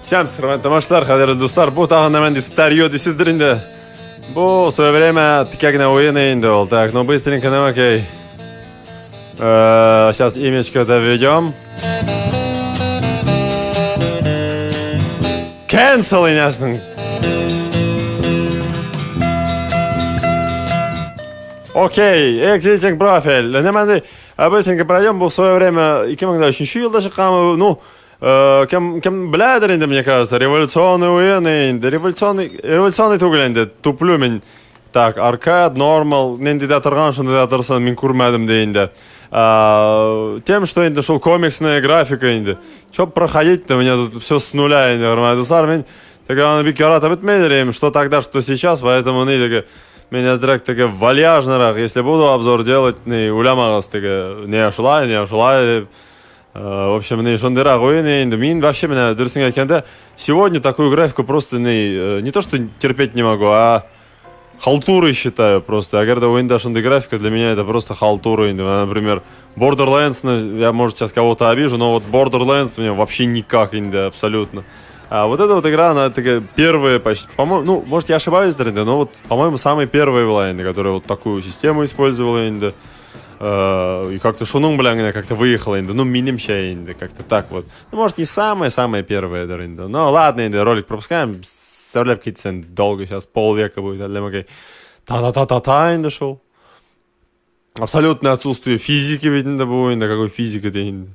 Всем хөрмәтле тамашачылар, кадерле дуслар, бу тагын да мәнди старье дисездер инде. Бу в свое время тикә генә уен инде ул. Так, ну быстренько нам окей. Сейчас имечко доведем. Cancel инәсен. Окей, exiting профиль. Нәмәнди, быстренько пройдем. Бу в свое время 2003 елда чыккан, ну, кем кем беләдер инде, мне кажется, революционный уен инде, революционный, революционный түгел инде, туплю мин. Так, аркад, нормал, нинди дә торган, шундый да торсын, мин күрмәдем дә инде. Тем, что инде шул комиксная графика инде. Чё проходить-то, у меня тут все с нуля инде, хөрмәтле дуслар, мин теге аны бик яратып бетмәйдер идем, что тогда, что сейчас, поэтому ни теге мин әзрәк теге вальяжнырак, если буду обзор делать, ни уйламагыз теге, не шулай, не шулай дип. В общем, не шундыйрак уен инде. Мин вообще менә дөресен әйткәндә, сегодня такую графику просто не то что терпеть не могу, а халтурой считаю просто. Әгәр дә уенда шундый графика, для меня это просто халтура инде. Менә, например, Borderlands, я, может, сейчас кого-то обижу, но вот Borderlands мне вообще никак инде, абсолютно. А вот эта вот игра, она такая первая почти, по-моему, ну, может, я ошибаюсь, инде, но вот, по-моему, самая первая была инде, которая вот такую систему использовала инде. И как-то шуның белән генә как-то выехала инде. Ну, минемчә инде, как-то так вот. Ну, может, не самая-самая первая инде. Но ладно инде, ролик пропускаем. Сөйләп китсен, долго сейчас, полвека будет, әллә мәкәй. Та-та-та-та-та инде шул. Абсолютное отсутствие физики бит инде бу инде, какой физика ди инде.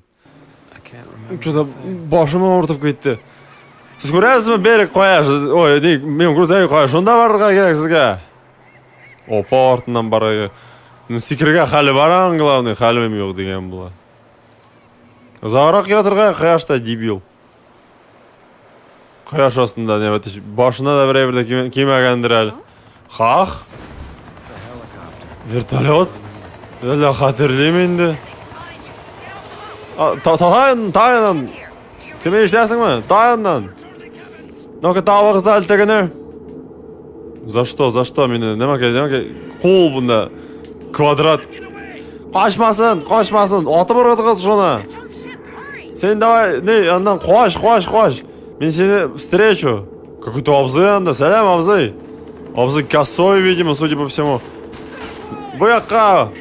Что-то башым авыртып китте. Сез күрәсезме, берег кая? Ой, ни, мин грузовик кая? Шунда барырга кирәк сезгә. Опа, артыннан барырга. Ну, сикерергә хәле бар аның, главный, хәлем юк дигән була. Озаграк ятырга кояшта, дебил. Кояш астында не бит, башына да берәй бер дә кимәгәндер әле. Хах. Вертолет? Әллә хәтерлим инде. Тайын, тайыннан. Син мине ишетәсеңме? Тайыннан. Ну-ка, тавыгыз әле тегене. За что, за что мине? Нәмәкәй, нәмәкәй? Кул бunda. Квадрат. Качмасын, качмасын. Атып ыргытыгыз шуны. Син давай, не, аннан кач, кач, кач. Мин сине встречу. Какой-то абзый анда. Сәлам, абзый. Абзый косой, видимо, судя по всему. Бу якка.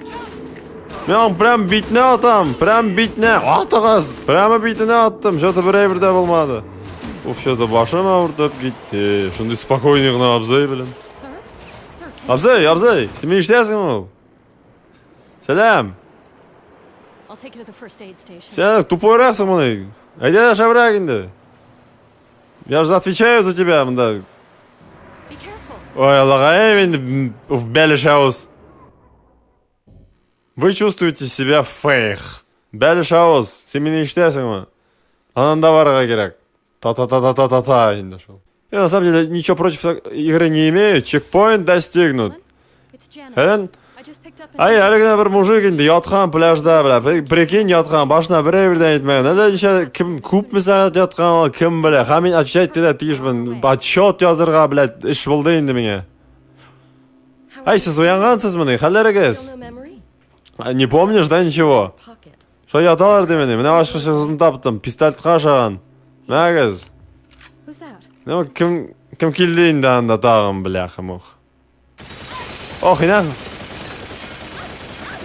Мин аның прям битенә атам, прям битенә. Атыгыз. Прямо битенә аттым. Что-то бер әйбер дә булмады. Уф, что-то башым авыртып китте. Шундый спокойный гына абзый белән. Абзый, абзый, син мине ишетәсеңме ул? Сәлам. Сен тупойраксың моны. Әйдә шәбрәк инде. Я же отвечаю за тебя, монда. Ой, Аллаға инде в бәлеш авыз. Вы чувствуете себя фейх. Бәлеш авыз, син мине ишетәсеңме? Анан да барырга кирәк. Та-та-та-та-та-та-та инде шул. Я на самом деле ничего против игры не имею. Чекпоинт достигнут. Хелен? Ай, әле генә бер мужик инде яткан пляжда, бля. Прикинь, яткан, башына бер әйбер дә әйтмәгән. Әллә ничә кем күпме сәгать яткан ул, кем белә. Һәм мин отвечать итәргә тиешмен. Отчет язырга, блядь, эш булды инде миңа. Ай, сез уянгансызмыни? Хәлләрегез? Не помнишь, да, ничего? Шулай яталар димени? Менә ачкычыгызны таптым. Пистолетка ашаган. Мәгез. Ну, кем кем килде инде анда тагын, бляха мух. Ох, инә.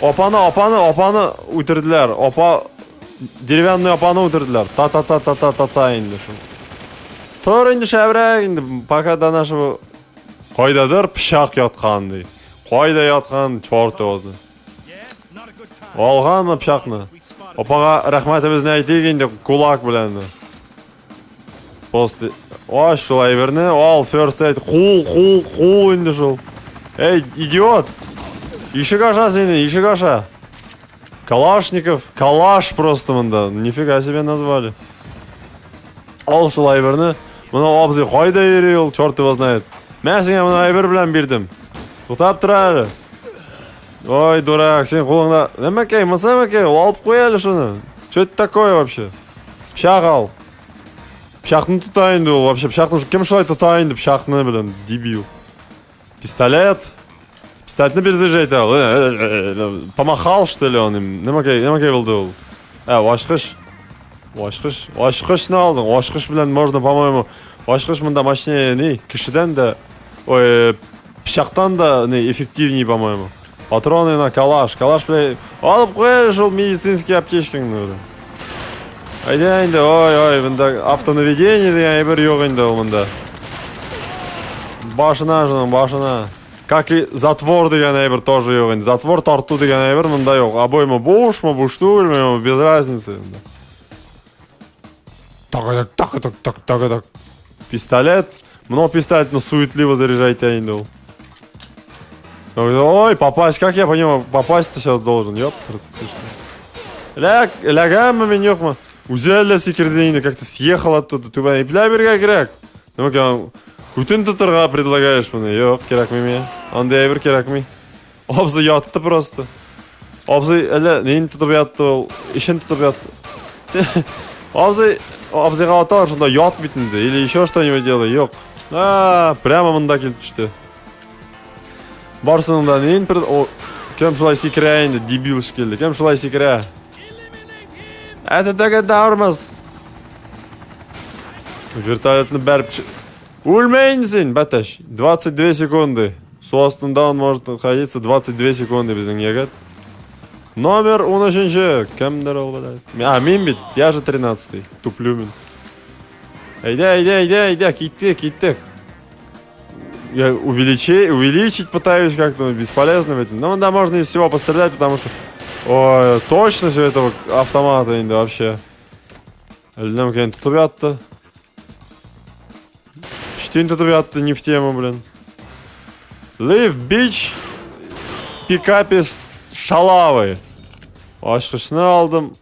Апаны, апаны, апаны үтерделәр. Апа деревянный апаны үтерделәр. Та-та-та-та-та-та-та инде шул. Тор инде шәбрәк инде, пока до нашего кайдадыр пычак яткан ди. Кайда яткан, черт его знает. Алганмы пычакны? Апага рәхмәтебезне әйтик инде кулак белән. После... Аш шул әйберне, ал, first aid, кул, кул, кул инде шул. Эй, идиот! Ишек аша сине, ишек аша. Калашников, калаш просто монда. Нифига себе назвали. Ал шул әйберне. Моны абзый кайда йөри ул, черт его знает. Мә сиңа моны әйбер белән бирдем. Туктап тор әле. Ой, дурак, син кулыңда... Нәмәкәй, монысы нәмәкәй, алып куй әле шуны. Что это такое вообще? Пычак ал. Пычакны тота инде ул вообще. Пычакны кем шулай тота инде пычакны, блин, дебил. Пистолет. Пистолетны перезаряжать итә ул. Помахал, что ли, он им? Нәмәкәй, нәмәкәй булды ул. Ә, ачкыч. Ачкыч, ачкычны алдың. Ачкыч белән можно, по-моему, ачкыч монда мощнее, ни, кешедән дә, ой, пычактан да, ни, эффективнее, по-моему. Патроны на калаш. Калаш белән алып куя шул медицинский аптечкаңны. Белән. Әйдә инде, ой, ой, монда автонаведение дигән әйбер юк инде ул монда. Башына шуның, башына. Как и затвор дигән әйбер тоже юк инде. Затвор тарту дигән әйбер монда юк. Обойма бушмы, буш түгелме, без разницы. Так, так, так, так, так, так. Пистолет. Мына пистолетны суетливо заряжайте инде ул. Ой, попасть, как я понимаю, попасть-то сейчас должен, ёп, ты что. Ляг, лягәмме мин юкмы? Үзе әллә сикерде инде, как-то съехал оттуда, түбән ипләп биргә кирәк. Нәмәкә, күтен тотырга предлагаешь моны? Юк, кирәкми миңа. Андый әйбер кирәкми. Абзый ятты просто. Абзый әллә нин тотып ятты ул, ишен тотып ятты. Абзый, абзыйга аталар шунда ят бит инде, или еще что-нибудь делай, юк. А, прямо монда килеп төште. Барсының да нин пред... О, кем шулай сикерә инде, дебил шикелле. Кем шулай сикерә? Это теге дармас. Вертолетны бәреп Үлмә инде син, бәтәч. 22 секунды. Су астында он может находиться 22 секунды безнең егет. Номер 13. Кемдер ул, блядь? А, мин бит, я же 13-й. Туплю мин. Әйдә, әйдә, әйдә, әйдә, киттек, киттек. Я увеличить пытаюсь как-то, но бесполезно ведь. Ну, да, можно из всего пострелять, потому что... Ой, точно все этого автомата инде вообще. Әллә микән тотып ятты. Штин тотып ятты, не в тему, блин. Live Beach в пикапе с шалавы. Ачкычны алдым.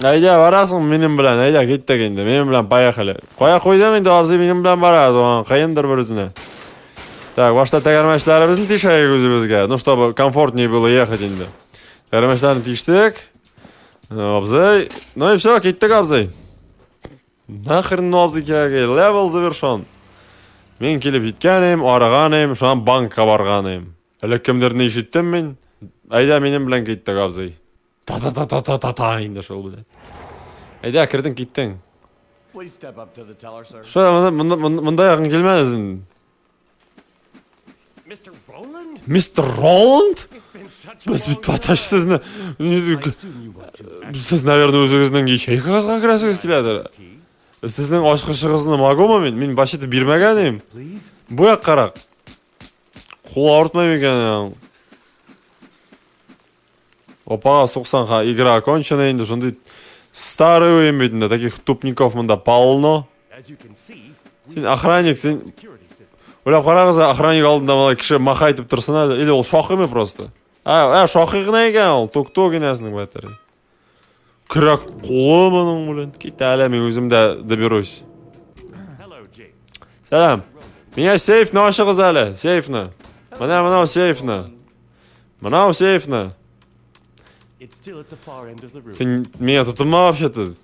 Әйдә, барасың минем белән, әйдә, киттек инде, минем белән поехали. Кая куйдың инде, абзый минем белән бара, туган, кыендыр бер үзенә. Так, башта тәгәрмәчләребезне тишәйек үзебезгә, ну, чтобы комфортнее было ехать инде. Тәгәрмәчләрне тиштек. Абзый, ну и все, киттек, абзый. Нахрен ну абзый кирәк, левел завершен. Мин килеп җиткәнем, арыганым, шуннан банкка барганым. Әллә кемдерне ишеттем мин. Әйдә минем белән киттек, абзый. Та-та-та-та-та-та инде шул белән. Әйдә, кердең, киттең. Шулай, монда якын килмә үзең. Мистер Роланд? Без бит Паташ сезне... Сез, наверное, үзегезнең ячейкагызга керәсегез киләдер. Сезнең ачкычыгызны могу мин? Мин вообще-то бирмәгән идем. Бу яккарак. Кул авыртмый микән? Опа, суксаң, ха, игра окончена инде, шундый старый уен бит инде, таких тупников монда полно. Син охранник, син... Уйлап карагыз, охранник алдында малай кеше маха итеп торсын әле, или ул шакыймы просто? А, а шакый гына икән ул, тук-тук инәсенең бәтәре. Көрәк кулы моның белән. Кит әле, мин үзем дә доберусь. Сәлам. Миңа сейфны ачыгыз әле, сейфны. Менә менә сейфны. Менә сейфны. Син меня тотынма вообще-то.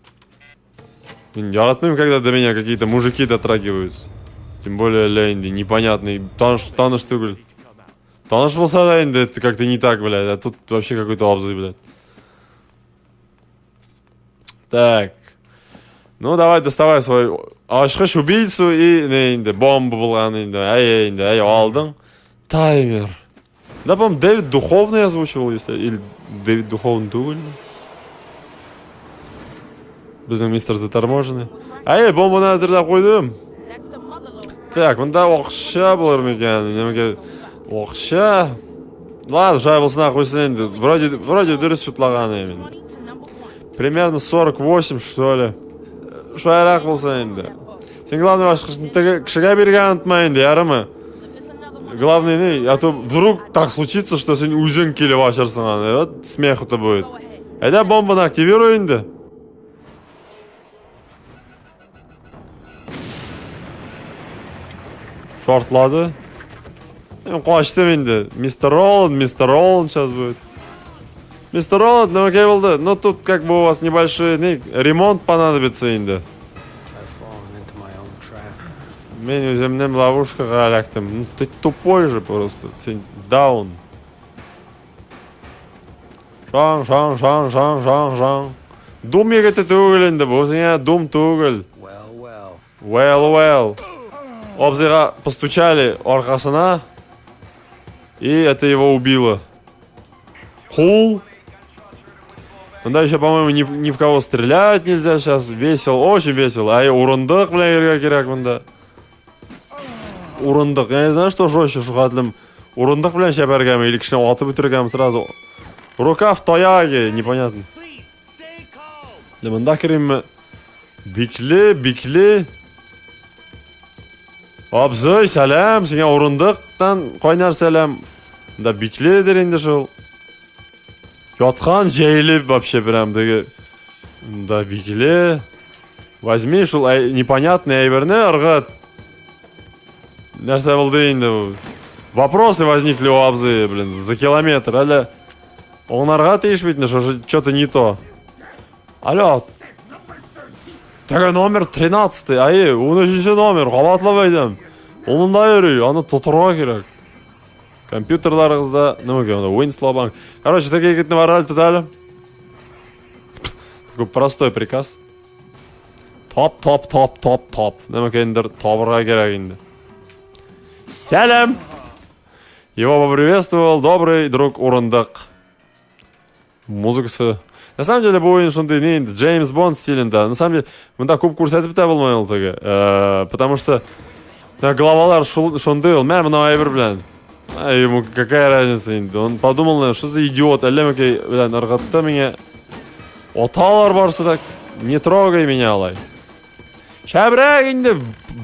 Мин яратмыйм, когда до меня какие-то мужики дотрагиваются. Тем более, ля, инде непонятный, таныш, таныш түгел. Таныш булса да инде, это как-то не так, блядь. А тут вообще какой-то абзый, блядь. Так. Ну, давай, доставай свой ачкыч убийцу и не инде, бомба булган инде. Әй, инде, әй, алдың. Таймер. Да, по-моему, Дэвид Духовный озвучивал, если... Или Дэвид Духовный түгел. Безнең мистер заторможенный. Әй, бомбаны әзерләп куйдым. Так, монда акча булыр микән? Нәмәгә акча? Ладно, шулай булсын, куйсын инде. Вроде, вроде дөрес шутлаган инде. Примерно 48, что ли. Шулайрак булсын инде. Син главный башкасын теге кешегә биргән онытма инде, ярымы? Главное, не, а то вдруг так случится, что син үзең килеп ачырсың аны. Вот смеху-то будет. Әйдә бомбаны активируй инде. Шартлады. Мин качтым инде. Мистер Роланд, мистер Роланд сейчас будет. Мистер Роланд, ну окей булды. Но тут как бы у вас небольшой не, ремонт понадобится инде. Мин үземнең ловушкага эләктем. Ну, ты тупой же просто. Син даун. Шаң, шаң, шаң, шаң, шаң, шаң. Дум егете түгел инде бу, сиңа Дум түгел. Well, well. Well, well. Абзыйга постучали аркасына. И это его убило. Кул. Монда еще, по-моему, ни в кого стрелять нельзя сейчас. Весело, очень весело. Ай, урындык белән йөрергә кирәк монда. Урындык. Я не знаю, что жестче, шул Урындык белән чәпәргәме или кешене атып үтергәме сразу. Рука в таяге, непонятно. Ле монда керимме? Бикле, бикле. Абзый, сәлам, сиңа урындыктан кайнар сәлам. Да бикледер инде шул. Яткан җәелеп вообще прям теге. Да бикле. Возьми шул непонятный әйберне ыргыт. Нәрсә булды инде бу? Вопросы возникли у абзы, блин, за километр. Әле аңларга тиеш бит инде, что что-то не то. Алло. Теге номер 13, ай, 13 номер, кабатлап әйтәм. Ул монда йөри, аны тотырга кирәк. Компьютерларыгызда, нәмә анда, Winslow банк. Короче, теге егетне бар әле тот әле. Такой простой приказ. Топ, топ, топ, топ, топ. Нәмә инде табырга кирәк инде. Сәлам! Его поприветствовал добрый друг Урындык. Музыкасы. На самом деле бу уен шундый ни инде Джеймс Бонд стилендә. На самом деле монда күп күрсәтеп тә булмый ул теге. Потому что да, главалар шундый ул. Мә моны әйбер белән. А ему какая разница инде. Он подумал, наверное, что за идиот, әллә мөкәй белән ыргытты миңа. Аталар барсы да, не трогай меня алай. Шәбрәк инде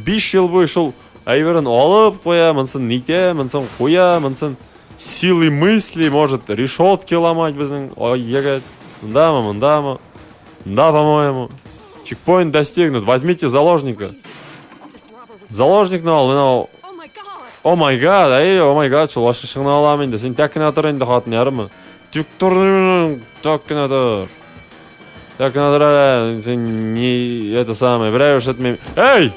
5 ел буе шул әйберен алып куя, монысын нитә, монысын куя, монысын силой мысли может решетки ломать безнең ай егет. Мындамы, мындамы? Мында, по-моему. Чекпоинт достигнут. Возьмите заложника. Заложникны ал, менә ул. Oh my God, эй, oh my God, шул ачкычыңны алам инде. Син тәк кенә тор инде, хатын, ярымы? Тик тор, тәк кенә тор. Тәк кенә тор әле, син не это самое, берәү эшләтмим. Эй!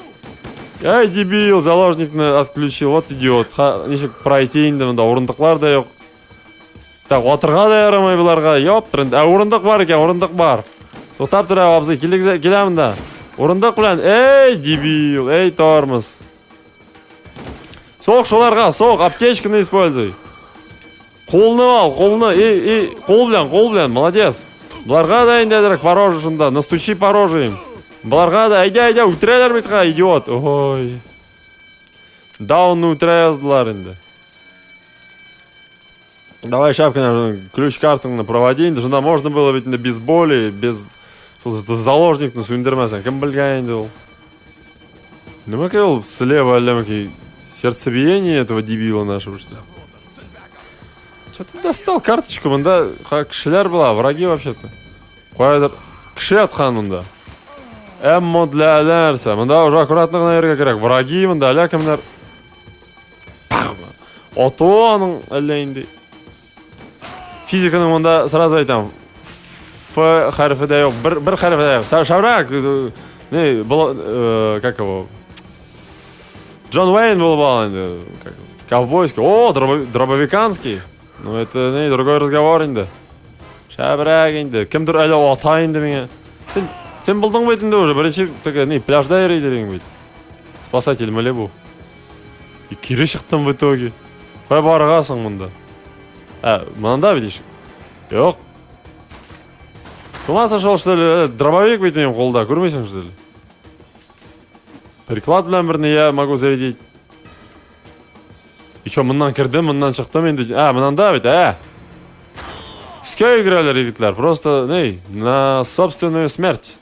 Эй, дебил, заложникны отключил, вот идиот. Ха, ничек пройти инде монда, урындыклар да юк. Так, атырга да ярамый боларга, ёптыр. Ә урындык бар икән, урындык бар. Туктап тор, абзый, килегез, килә монда. Урындык белән, эй, дебил, эй, тормоз. Сок шуларга, сок, аптечканы используй. Кулны ал, кулны, эй, эй, кул белән, кул белән, молодец. Боларга да инде әзрәк по роже шунда, настучи по роже им. Боларга да, әйдә, әйдә, үтерәләр бит ха, идиот. Ой. Даунны үтерә яздылар инде. Давай шапкина ключ картаңны проводи инде. Шунда можно было бит инде без боли, без шул заложникны сүндермәсәң, кем белгән инде ул. Нәмәкәй ул слева әллә сердцебиение этого дебила нашего, что ли? Что ты достал карточку? Монда кешеләр була, враги вообще-то. Каядыр кеше яткан монда. Әмма для нәрсә. Монда уже аккуратно гына йөрергә кирәк. Враги монда әллә кемнәр. Ату аның әллә инде. Физиканың монда сразу әйтәм. Ф хәрефе дә юк, бер хәрефе дә юк. Шәбрәк, не, было, как его? Джон Уэйн был бал инде, как его, ковбойский. О, дробовиканский. Ну, это не другой разговор инде. Шәбрәк инде. Кемдер әле ата инде миңа. Син булдың бит инде уже, беренче теге не, пляжда йөри дидең бит. Спасатель Малибу. И кире чыктым в итоге. Кая барыргасың монда? Ә, монда бит ишек. Юк. С ума сошел, что ли? Дробовик бит минем кулда, күрмисең, что ли? Приклад белән берне я могу зарядить. И чё, моннан кердем, моннан чыктым инде. А, моннан да бит, ә. Өскә йөгерәләр егетләр. Просто, ней, на собственную смерть.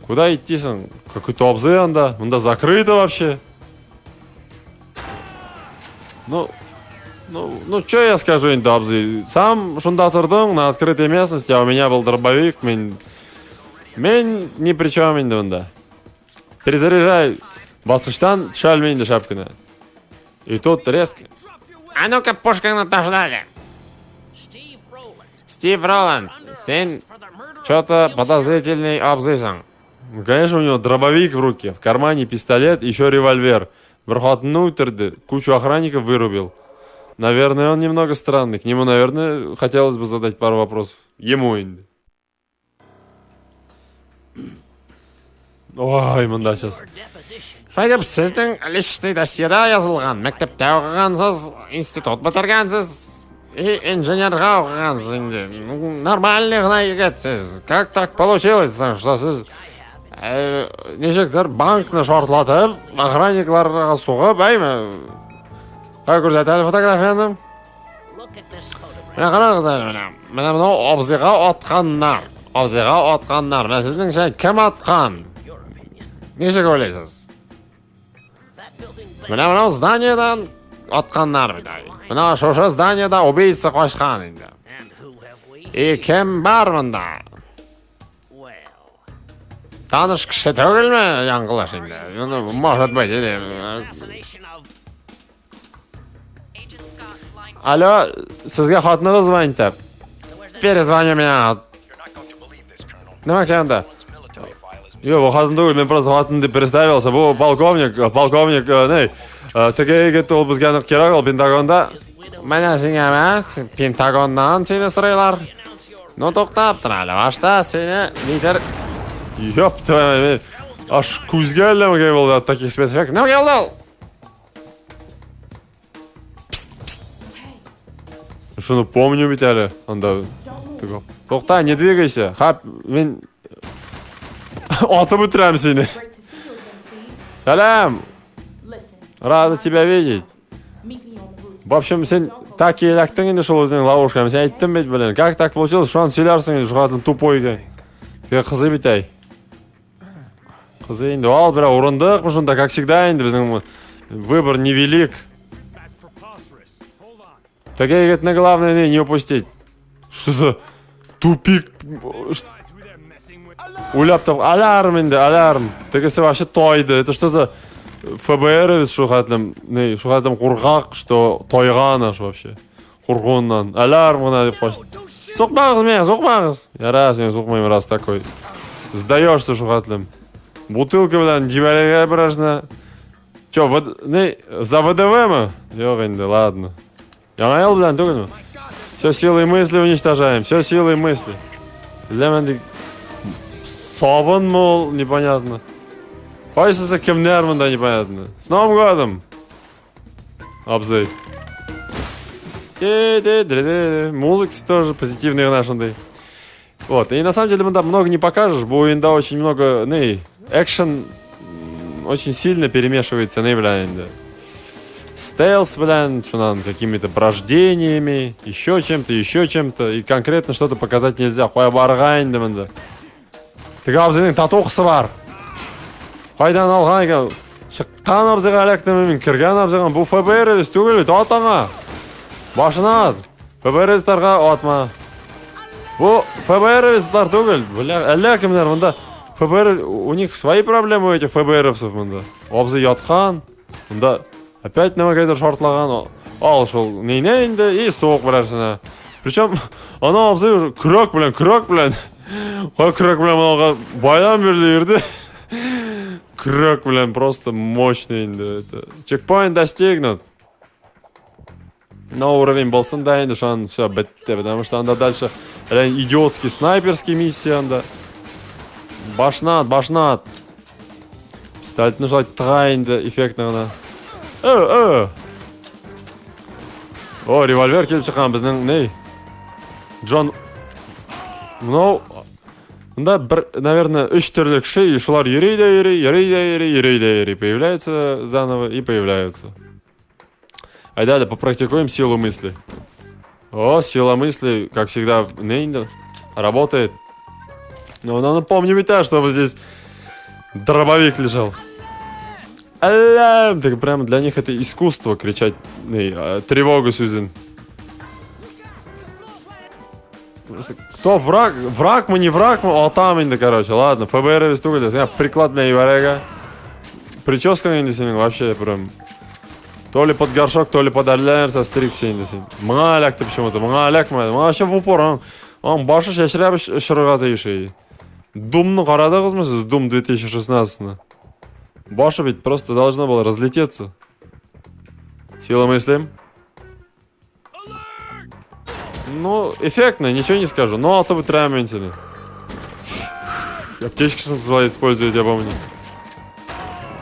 Куда идти соң? Какой-то абзый анда. Монда закрыто вообще. Ну, чё я скажу инде, абзый? Сам шунда тордың, на открытой местности, а у меня был дробовик, мин ни при чем инде монда. Перезаряжай. Баскычтан төшә алмый инде шапканы. И тут резко. А ну-ка, пушканы ташлали. Стив Роланд, син чё-то подозрительный абзыйсың. Ну, конечно, у него дробовик в руке, в кармане пистолет, еще револьвер. Бер хатынны үтерде, кучу охранников вырубил. Наверное, он немного странный. К нему, наверное, хотелось бы задать пару вопросов. Ему инде. Ой, монда сейчас. Шулай дип, сезнең личный досьеда язылган, мәктәптә укыгансыз, институт бетергәнсез, и инженерга укыгансыз инде. Ну, нормальный гына егет сез. Как так получилось, что сез э, ничектер банкны шартлатып, охранникларга сугып, әйме? Ә күрсәт әле фотографияне. Менә карагыз әле менә. Менә моны абзыйга атканнар. Абзыйга атканнар. Менә сезнеңчә кем аткан? Ничек уйлыйсыз? Менә моны зданиедан атканнар бит. Менә шушы зданиеда убийца качкан инде. И кем бар монда? Таныш кеше түгелме, яңгылаш инде. Ну, может быть, или... Алло, сезгә хатыныгыз звонит. Перезвони миңа. Нема кемдә? Юк, бу хатын түгел, мин просто хатын дип представился. Бу полковник, полковник, ни, теге егет ул безгә нык кирәк, ул Пентагонда. Менә сиңа мә, Пентагоннан сине сорыйлар. Ну туктап тор әле, башта сине нидер... Ёп твою, аж күзгә әллә микән булды от таких спецэффектов. Нәмә булды ул? Шуны помню бит әле, анда. Тукта, не двигайся. Хап, мин атып үтерәм сине. Сәлам. Рада тебя видеть. В общем, син так и эләктең инде шул үзеңнең ловушкаңа. Син әйттем бит, блин. Как так получилось? Шуны сөйләрсең инде, шул тупой икән. Теге кызы бит әй. Кызы инде ал берәү урындык шунда, как всегда инде безнең выбор невелик. Теге егетне главное не, не упустить. Что за тупик? Уйлап тап, алярм инде, алярм. Тегесе вообще тойды. Это что за ФБР шул хәтлем, не, шул хәтлем куркак, что тойган аж вообще. Куркуыннан. Алярм гына дип качты. Сукмагыз миңа, сукмагыз. Яра, син сукмыйм, раз такой. Сдаешься шул хәтлем. Бутылка белән җибәрергә берәрсенә. Че, в, не, за ВДВ мы? Юк инде, ладно. Яңа ел белән түгелме? Все силы и мысли уничтожаем, все силы и мысли. Ләмән сабын мол, непонятно. Кайсысы кемнәр монда непонятно. С Новым годом! Абзый. Музыка тоже позитивный гына шундый. Вот, и на самом деле монда много не покажешь, бу уенда очень много, ну, экшен очень сильно перемешивается, ну, бля, инде. Стелс, блин, шуннан какими-то брождениями, еще чем-то, еще чем-то, и конкретно что-то показать нельзя. Кая барган инде монда. Теге абзыйның татухасы бар. Кайдан алган икән? Чыккан абзыйга эләктеме мин, кергән абзыйга. Бу ФБР түгел бит, ат аңа. Башына ат. ФБР-ларга атма. Бу ФБР-лар түгел. Бля, әллә кемнәр монда. ФБР, у них свои проблемы у этих ФБРовцев монда. Абзый яткан. Монда опять нәмәкәйдер шартлаган. Ал шул нейне инде и суык берәрсенә. Причем ана абзый уже көрәк белән, көрәк белән. Кай көрәк белән ага баян бирле йөрде. Көрәк белән просто мощный инде. Это. Чекпоинт достигнут. Но уровень булсын да инде шуны все бетте, потому что анда дальше реально идиотский снайперский миссия анда. Башына ат, башына ат. Пистолетны шулай тыга инде эффектно гына. Э, э. О, револьвер килеп чыккан безнең ни? Джон Ну, монда бер, наверное, өч төрле кеше, и шулар йөри дә йөри, йөри дә йөри, йөри дә йөри, появляются заново и появляются. Айда, да, попрактикуем силу мысли. О, сила мысли, как всегда, не работает. Но надо помнить ведь, чтобы здесь дробовик лежал. Аллам! Так прямо для них это искусство кричать тревогу, Сюзен. Кто враг? Враг мы, не враг мы? О, там инде, короче, ладно. ФБР түгел. Я приклад белән ебәрергә. Прическа инде синең вообще прям. То ли под горшок, то ли под әллә стрикся инде син. Моңа эләкте почему-то, моңа эләкмәде. Моңа вообще в упор, аның башы чәчрәп очырырга тиеш иде. Думны карадыгызмы сез? Дум 2016-ны. Башы ведь просто должно было разлететься. Сила мысли. Ну, эффектно, ничего не скажу. Но атып үтерәм мин сине. Аптечкасын шулай использует, я помню.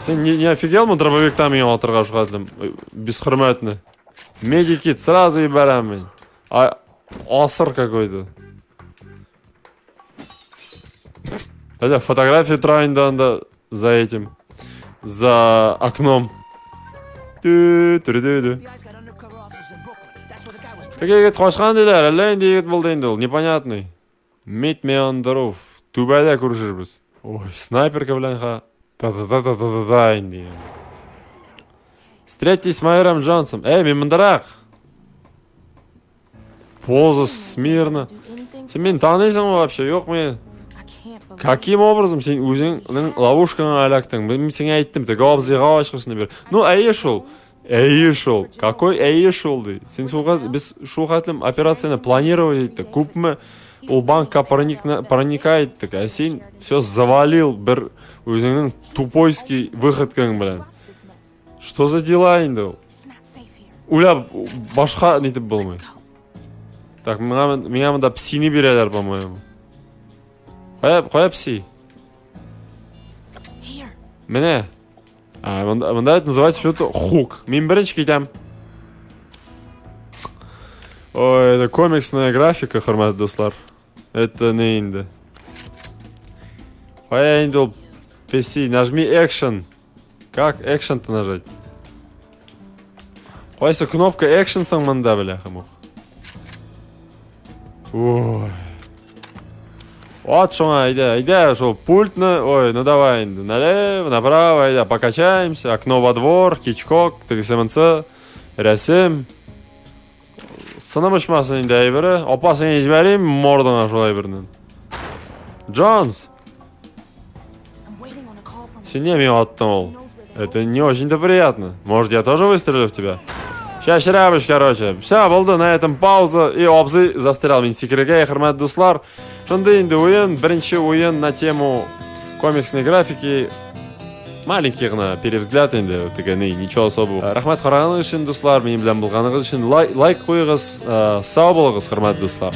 Син не офигел мы дробовиктан миңа атырга шугатлым? Бесхөрмәтне. Медикит сразу ебәрәм мин. А, асыр какой-то. Хотя фотографии тора инде анда за этим. За окном. Тü-тü-тü-тü. Теге егет качкан диләр, әллә инде егет булды инде ул, непонятный. Meet me on the roof. Түбәдә күрешербез. Ой, снайперка белән ха. Та-та-та-та-та-та инде. Встретитесь с майором Джонсом. Эй, мин мондарак. Поза смирно. Син мине таныйсыңмы вообще? Юк мин. Каким образом син үзеңнең ловушкаңа эләктең? Мин сиңа әйттем, теге абзыйга ачкычны бир. Ну, әйе шул. Әйе шул. Какой әйе шул ди. Син шуга без шул хәтлем операцияне планировать иттек. Күпме ул банкка проникать иттек. Ә син все завалил бер үзеңнең тупойский выходкаң белән. Что за дела инде ул? Уйлап башка нитеп булмый. Так, миңа миңа монда псини бирәләр, по-моему. Кая, кая пси? Менә. А, монда, монда это называется что-то хук. Мин беренче китәм. Ой, это комиксная графика, хөрмәтле дуслар. Это не инде. Кая инде ул песи? Нажми экшен. Как экшен-то нажать? Кайсы кнопка экшен соң монда, бляха мух. Ой. Вот шуңа, әйдә, әйдә, шул пультны, ой, ну давай инде, налево, направо, әйдә, покачаемся, окно во двор, Хичкок, тегесе монсы, рәсем. Сыным очмасын инде әйбере. Апа, сине җибәрим мордаңа шул әйберне. Джонс! Син не миңа аттың ул? Это не очень-то приятно. Может, я тоже выстрелю в тебя? Сейчас шрябыш, короче. Все, булды, на этом пауза. И абзый застрял. Мин сикерергә, хөрмәтле дуслар. Шундый инде уен, беренче уен на тему комиксной графики. Маленький гына перевзгляд инде, теге ни, ничего особого. Рәхмәт караганыгыз өчен, дуслар, минем белән булганыгыз өчен лайк куегыз. Сау булыгыз, хөрмәтле дуслар.